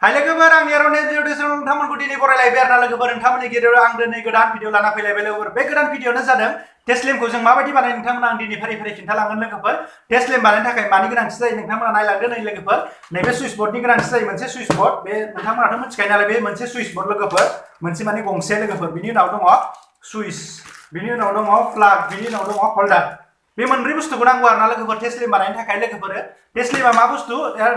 हाय लोगोफोर आं एर'ने जिउदेशआव नोंथांमोनखौ दिनै बरायलायबाय आरोना लोगोफोर नोंथांमोननि गेजेराव आं दिनै गोदान भिडिअ लाना फैलायबाय लोगोफोर बे गोदान भिडिअआनो जादों टेस्ट लेम्पखौ जों माबायदि बानायो नोंथांमोना आं दिनै फारि फारि खिन्थालांगोन लोगोफोर टेस्ट लेम्प बानायनो थाखाय मानि गोनांथि जायो नोंथांमोना नायलांदो नै लोगोफोर नैबे सुइच बर्डनि गोनांथि जायो मोनसे सुइच बर्ड बे नोंथांमोनाथ' मिथिखायो नालाय बे मोनसे सुइच बर्ड लोगोफोर मोनसे माने गंसे लोगोफोर बिनि उनाव दङ सुइच बिनि उनाव दङ प्लाग बिनि उनाव दङ होल्डार बे मोनब्रै बुस्थुखौ नांगौ आरोना लोगोफोर टेस्ट लेम्प बानायनो थाखाय लोगोफोर टेस्ट लेम्पआ मा बुस्थु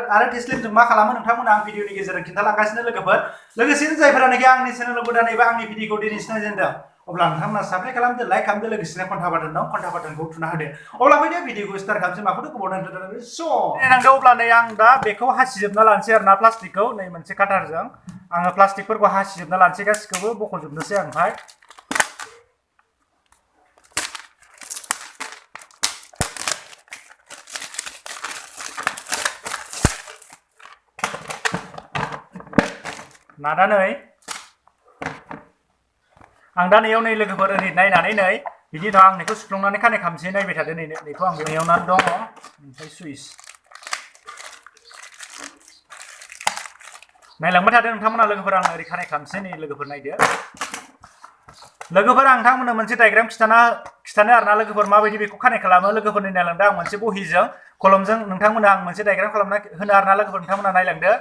आरो टेस्ट लेम्पजों मा खालामो नोंथांमोना आं भिडिअनि गेजेरजों खिन्थालांगासिनो लोगोफोर लोगोसेनो जायफोरानाखि आंनि चेनेलाव गोदान एबा आंनि भिडिअखौ दिनैसो नायजेनदों अब्ला नोंथांमोना साबस्क्राइब खालामदो लाइक खालामदो लोगोसेनो घन्टा बाटन दं घन्टा बाटनखौ थुना होदो अब्ला फैदो भिडिअखौ स्टार्ट खालामसै माखौथ' गोबाव दोनथ'दो स' नांगौ अब्ला नै आं दा बेखौ हासिजोबना लानोसै आरोना प्लास्टिकखौ नै मोनसे काटारजों आङो प्लास्टिकफोरखौ हासिजोबना लानोसै गासिखौबो बख'जोबनोसै आं ओमफ्राय नादानै आं दा नैयाव नै लोगोफोर ओरै नायनानै नै बिदि उनाव आं नैखौ सुफ्लंनानै कानेक्ट खालामसै नायबाय थादो नै नैखौ आं बेयावनो दङ ओमफ्राय सुइच नायलांबाय थादो नोंथांमोना लोगोफोर आं ओरै कानेक्ट खालामसै नै लोगोफोर नायदो लोगोफोर आं नोंथांमोननो मोनसे डायग्राम खिथानो आरोना लोगोफोर माबायदि बेखौ कानेक्ट खालामो लोगोफोरनि नायलांदो आं मोनसे बहिजों कलमजों नोंथांमोना आं मोनसे डायग्राम खालामना होनो आरोना लोगोफोर नोंथांमोना नायलांदो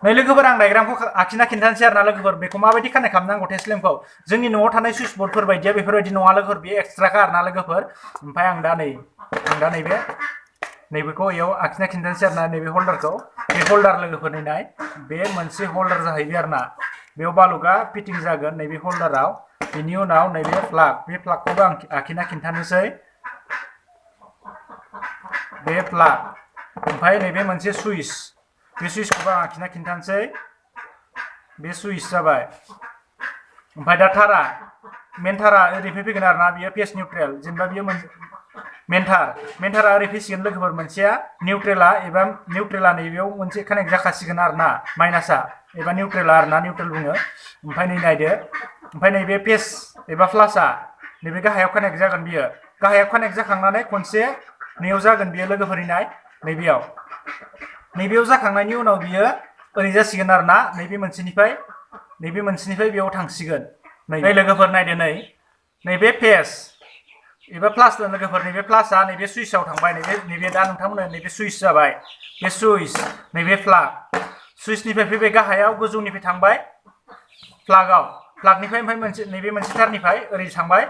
नै लोगोफोर आं डायग्रामखौ आखिना खिन्थानोसै आरोना लोगोफोर बेखौ माबायदि कानेक्ट खालामनांगौ टेस्ट लेम्पखौ जोंनि न'आव थानाय सुइच बर्डफोर बायदिया बेफोरबायदि नङा लोगोफोर बेयो एक्सट्राखा आरोना लोगोफोर ओमफ्राय आं दा नैबेखौ इयाव आखिना खिन्थानोसै आरोना नैबे होल्डारखौ बे होल्डार लोगोफोरनि नाय बे मोनसे होल्डार जाहैबाय आरोना बेयाव बालुका फिटिं जागोन नैबे होल्डाराव बिनि उनाव नैबे प्लाग बे प्लागखौबो आं आखिना खिन्थानोसै बे प्लाग ओमफ्राय नैबे मोनसे सुइच बे सुइचखौबो आं आखिना खिन्थानोसै बे सुइच जाबाय ओमफ्राय दा थारा मेन थारा ओरैफाय फैगोन आरोना बियो फेस निउट्रेल जेनेबा बियो मेन थारा ओरै फैसिगोन लोगोफोर मोनसेया निउट्रेला नैबेयाव मोनसे कानेक्ट जाखासिगोन आरोना माइनासा एबा निउट्रेला आरोना निउट्रेल बुङो ओमफ्राय नै नायदो ओमफ्राय नैबे फेस एबा फ्लासआ नैबे गाहायाव कानेक्ट जागोन बियो गाहायाव कानेक्ट जाखांनानै खनसे नैयाव जागोन बियो लोगोफोरनि नाय नैबेयाव जाखांनायनि उनाव बियो ओरै जासिगोन आरोना नैबे मोनसेनिफ्राय बेयाव थांसिगोन नै लोगोफोर नायदो नैबे फेस एबा प्लास लोगोफोर नैबे प्लासआ नैबे सुइचआव थांबाय नैबे दा नोंथांमोना नैबे सुइच जाबाय बे सुइच नैबे प्लाग सुइचनिफ्राय फैबाय गाहायाव गोजौनिफ्राय थांबाय प्लागनिफ्राय ओमफ्राय नैबे मोनसे थारनिफ्राय ओरै थांबाय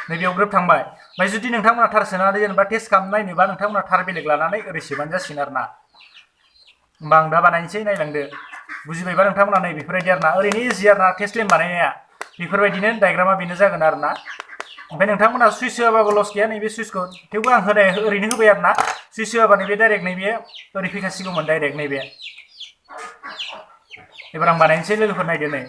नैबेयाव ग्रोब थांबाय ओमफ्राय जुदि नोंथांमोना थार सोनानै जेनेबा टेस्ट खालामनो नायनोबा नोंथांमोना थार बेलेग लानानै ओरै सोबानो जासिगोन आरोना होमबा आं दा बानायनोसै नायलांदो बुजिबायबा नोंथांमोना नै बेफोरबायदि आरोना ओरैनो इजि आरोना टेस्ट लेम्प बानायनाया बेफोरबायदिनो डायग्रामा बेनो जागोन आरोना ओमफ्राय नोंथांमोना सुइच होआबाबो लस गैया नैबे सुइचखौ थेवबो आं ओरैनो होबाय आरोना सुइच होआबा नैबे डाइरेक्ट नैबे ओरै फैखासिगौमोन डाइरेक्ट नैबे एबार आं बानायनोसै लोगोफोर नायदो नै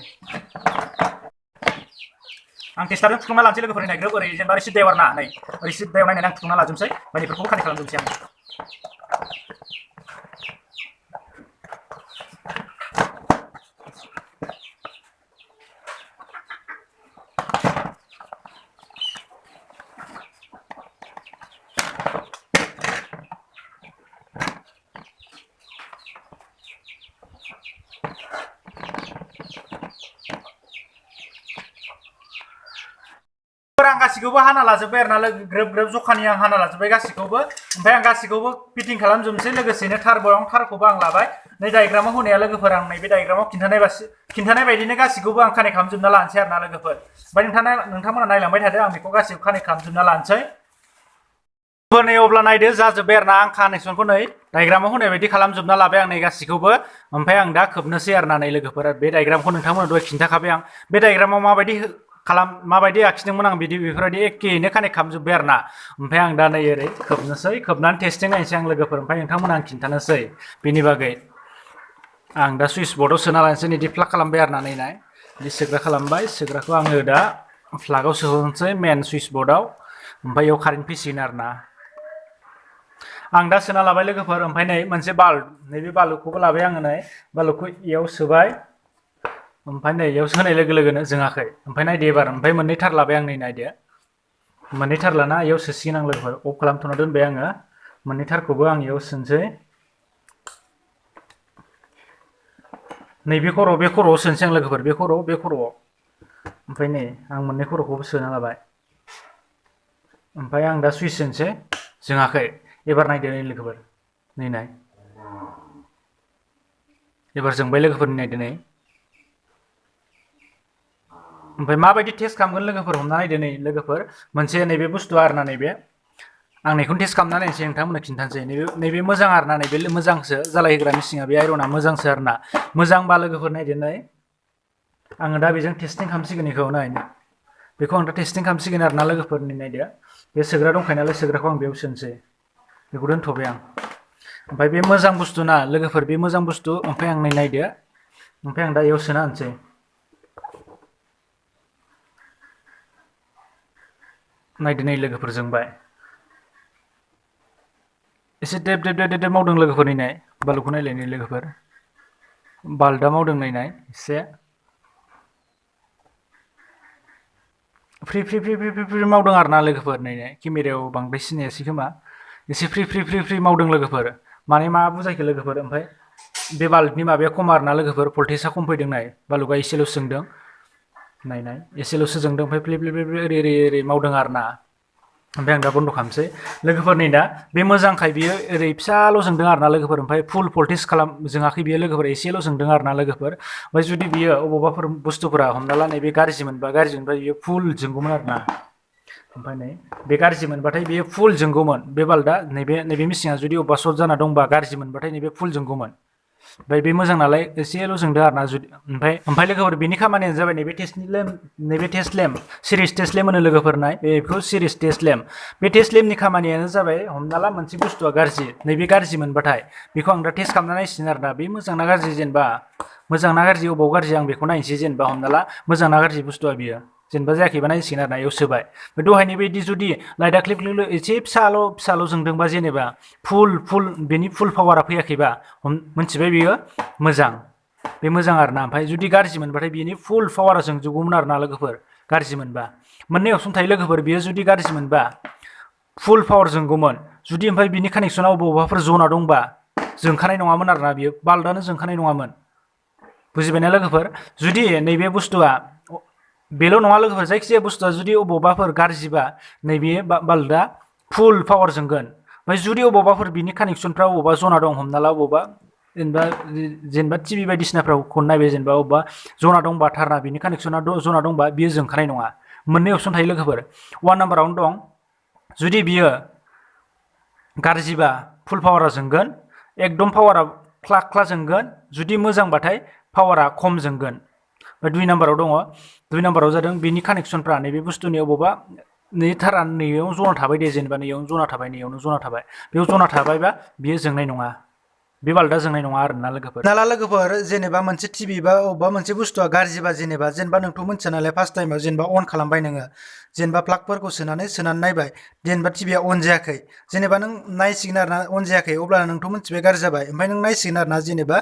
आं टेस्टारजों थुफ्लंना लानोसै लोगोफोरनि नायग्रोब ओरै जेनेबा ओरै सिद्दायाव आरोना नै ओरै सिद्दायाव नायनानै आं थुफ्लंना लाजोबनोसै ओमफ्राय बेफोरखौबो कानेक्ट खालामजोबनोसै आं आं गासिखौबो हाना लाजोब्बाय आरोना ग्रोब जखानि आं हाना लाजोब्बाय गासिखौबो ओमफ्राय आं गासिखौबो फिटिं खालामजोबनोसै लोगोसेनो थारखौबो आं लाबाय नै डायग्रामाव होनाया लोगोफोर आं नैबे डायग्रामाव खिन्थानाय बायदिनो गासिखौबो आं कानेक्ट खालामजोबना लानोसै आरोना लोगोफोर ओमफ्राय नोंथांमोना नायलांबाय थादो आं बेखौ गासिबो कानेक्ट खालामजोबना लानोसै नै अब्ला नायदो जाजोब्बाय आरोना आं कानेक्सनखौ नै डायग्रामाव होनाय बायदि खालामजोबना लाबाय आं नै गासिखौबो ओमफ्राय आं दा खोबनोसै आरोना नै लोगोफोर बे डायग्रामखौ नोंथांमोना दहाय खिन्थाखाबाय आं बे डायग्रामाव माबायदि आखिदोंमोन आं बेफोरबायदि एखेयैनो कानेक्ट खालामजोब्बाय आरोना ओमफ्राय आं दा नै ओरै खोबनोसै खोबनानै टेस्टिं नायनोसै आं लोगोफोर ओमफ्राय नोंथांमोना आं खिन्थानोसै बेनि बागै आं दा सुइच बर्डआव सोना लानोसै नै प्लाग खालामबाय आरोना नै बिदि सोग्रा खालामबाय सोग्राखौ आङो दा प्लागाव सोहरनोसै मेन सुइच बर्डआव ओमफ्राय इयाव कारेन्ट फैसिगोन आरोना आं दा सोना लाबाय लोगोफोर ओमफ्राय नै मोनसे बाल्ब नैबे बाल्बखौबो लाबाय आङो नै बाल्बखौ इयाव सोबाय ओमफ्राय नै इयाव सोनाय लोगो लोगोनो जोङाखै ओमफ्राय नायदो एबार ओमफ्राय मोननै थार लाबाय आं नै नायदो मोननै थार लाना इयाव सोसिगोन आं लोगोफोर अफ खालामथ'ना दोनबाय आङो मोननै थारखौबो आं इयाव सोनोसै नैबे खर'आव सोनोसै आं लोगोफोर बे खर'आव ओमफ्राय नै आं मोननै खर'खौबो सोना लाबाय ओमफ्राय आं दा सुइस होनोसै जोङाखै एबार नायदो नै लोगोफोर नै नाय एबार जोंबाय लोगोफोरनि नायदो नै ओमफ्राय माबायदि टेस्ट खालामगोन लोगोफोर हमना नायदो नै लोगोफोर मोनसे नैबे बुस्थुआ आरोना नैबे आं नैखौनो टेस्ट खालामना नायनोसै नोंथांमोननो खिन्थानोसै नैबे मोजां आरोना नैबे मोजांसो जालायहोग्रा मेसिना बे आयरना मोजांसो आरोना मोजांबा लोगोफोर नायदो नै आङो दा बेजों टेस्टिं खालामसिगोन बेखौ नाय बेखौ आं दा टेस्टिं खालामसिगोन आरोना लोगोफोरनि नायदो बे सोग्रा दंखायो नालाय सोग्राखौ आं बेयाव सोनोसै बेखौ दोनथ'बाय आं ओमफ्राय बे मोजां बुस्थु ना लोगोफोर बे मोजां बुस्थु ओमफ्राय आं नायदो ओमफ्राय आं दा बेयाव सोना होनोसै नायदो नै लोगोफोर जोंबाय एसे देब मावदों लोगोफोरनि नाय बालुखौ नायलाय नै लोगोफोर बाल्दा मावदों नायनाय एसे फ्रि मावदों आरोना लोगोफोर नायनाय केमेरायाव बांद्राय सिनायासै खोमा एसे फ्रि मावदों लोगोफोर माने मा बुजायखो लोगोफोर ओमफ्राय बे बाल्बनि माबाया खम आरोना लोगोफोर भल्टेजआ खम फैदों नाय बालुका एसेल' जोंदों नायनाय एसेल'सो जोंदों ओमफ्राय ओरै मावदों आरोना ओमफ्राय आं दा बन्द' खालामसै लोगोफोर नै दा बे मोजांखाय बियो ओरै फिसाल' जोंदों आरोना लोगोफोर ओमफ्राय फुल भल्टेज जोङाखै बियो लोगोफोर एसेल' जोंदों आरोना लोगोफोर ओमफ्राय जुदि बियो अबावबाफोर बुस्थुफोरा हमना ला नैबे गाज्रि मोनबा बियो फुल जोंगौमोन आरोना ओमफ्राय नै बे गाज्रि मोनबाथाय बियो फुल जोंगौमोन बे बाल्बा नैबे मेसिना जुदि अबेबा सर्ट जाना दंबा गाज्रि मोनबाथाय नैबे फुल जोंगौमोन ओमफ्राय बे मोजां नालाय एसेल' जोंदों आरोना जुदि ओमफ्राय लोगोफोर बेनि खामानियानो जाबाय नैबे test lamp series test lamp होनो लोगोफोर नाय बेखौ सिरिस टेस्ट लेम्प बे टेस्ट लेम्पनि खामानियानो जाबाय हमना ला मोनसे बुस्थुआ गाज्रि नैबे गाज्रि मोनबाथाय बेखौ आं दा टेस्ट खालामना नायसिगोन आरोना बे मोजां ना गाज्रि जेनेबा मोजां ना गाज्रि अबाव गाज्रि आं बेखौ नायनोसै जेनेबा हमना ला मोजां ना गाज्रि बुस्थुआ बियो जेनेबा जायाखैबा नायसिगोन आरोना इयाव सोबाय दहायनि बायदि जुदि लाइटआ क्लिप एसे फिसाल' जोंदोंबा जेनेबा बेनि फुल पावारा फैयाखैबा मोनथिबाय बियो मोजां बे मोजां आरोना ओमफ्राय जुदि गाज्रि मोनबाथाय बिनि फुल पावारा जोंजोबगौमोन आरोना लोगोफोर गाज्रि मोनबा मोननै अपसन थायो लोगोफोर बियो जुदि गाज्रि मोनबा फुल पावार जोंगौमोन जुदि ओमफ्राय बिनि कानेक्सना बबावबाफोर जना दंबा जोंखानाय नङामोन आरोना बियो बाल्बआनो जोंखानाय नङामोन बुजिबायना लोगोफोर जुदि नैबे बुस्थुआ बेल' नङा लोगोफोर जायखिजाया बुस्थुआ जुदि अबावबाफोर गाज्रिबा नैबे बाल्बआ फुल पावार जोंगोन ओमफ्राय जुदि अबावबाफोर बिनि कानेक्सनफ्रा अबावबा जना दं हमना ला अबावबा जेनेबा टिभि बायदिसिनाफ्राव खौनो नायबाय जेनेबा अबेबा जना दंबा थारना बिनि कानेक्सना जना दंबा बियो जोंखानाय नङा मोननै अपसन थायो लोगोफोर 1 नाम्बारावनो दं जुदि बियो गाज्रिबा फुल पावारा जोंगोन एकदम पावारा ख्ला जोंगोन जुदि मोजांबाथाय पावारा खम जोंगोन ओमफ्राय 2 नाम्बाराव दङ 2 नाम्बाराव जादों बिनि कानेक्सनफ्रा नैबे बुस्थुनि अबावबा नै थारा नैयावनो जना थाबाय दे जेनेबा नैयावनो जना थाबाय नैयावनो जना थाबाय बेयाव जना थाबायबा बियो जोंनाय नङा बे बाल्बआ जोंनाय नङा आरोना लोगोफोर नाला लोगोफोर जेनेबा मोनसे टिभि बा अबेबा मोनसे बुस्थुआ गाज्रिबा जेनेबा नोंथ' मोनथिया नालाय फार्स्ट टाइमाव जेनेबा अन खालामबाय नोङो जेनेबा प्लागफोरखौ सोनानै नायबाय जेनेबा टिभिया अन जायाखै जेनेबा नों नायसिगोन आरोना अन जायाखै अब्ला नोंथ' मोनथिबाय गाज्रि जाबाय ओमफ्राय नों नायसिगोन आरोना जेनेबा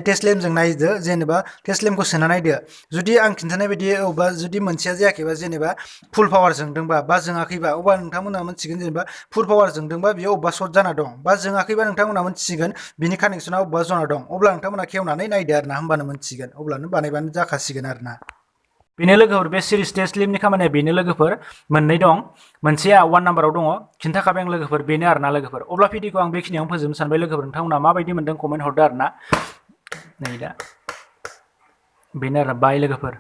टेस्ट लेम्पजों नायदो जेनेबा टेस्ट लेम्पखौ सोना नायदो जुदि आं खिन्थानाय बायदि अबेबा जुदि मोनसेया जायाखैबा जेनेबा फुल पावार जोंदोंबा बा जोङाखैबा अब्ला नोंथांमोना मोनथिगोन जेनेबा फुल पावार जोंदोंबा बेयो अबेबा सर्ट जाना दं बा जोङाखैबा नोंथांमोना मोनथिसिगोन बिनि कानेक्सना अबेबा जना दं अब्ला नोंथांमोना खेवनानै नायदो आरोना होमबानो मोनथिगोन अब्लानो बानायबानो जाखासिगोन आरोना बेनो लोगोफोर बे सिरिस टेस्ट लेम्पनि खामानिया बेनो लोगोफोर मोननै दं मोनसेया 1 नाम्बाराव दङ खिन्थाखाबाय आं लोगोफोर बेनो आरोना लोगोफोर अब्ला भिडिअखौ आं बेखिनियावनो फोजोबनो सानबाय लोगोफोर नोंथांमोना माबायदि मोनदों कमेन्ट हरदो आरोना नै दा बेनो आरो बाय लोगोफोर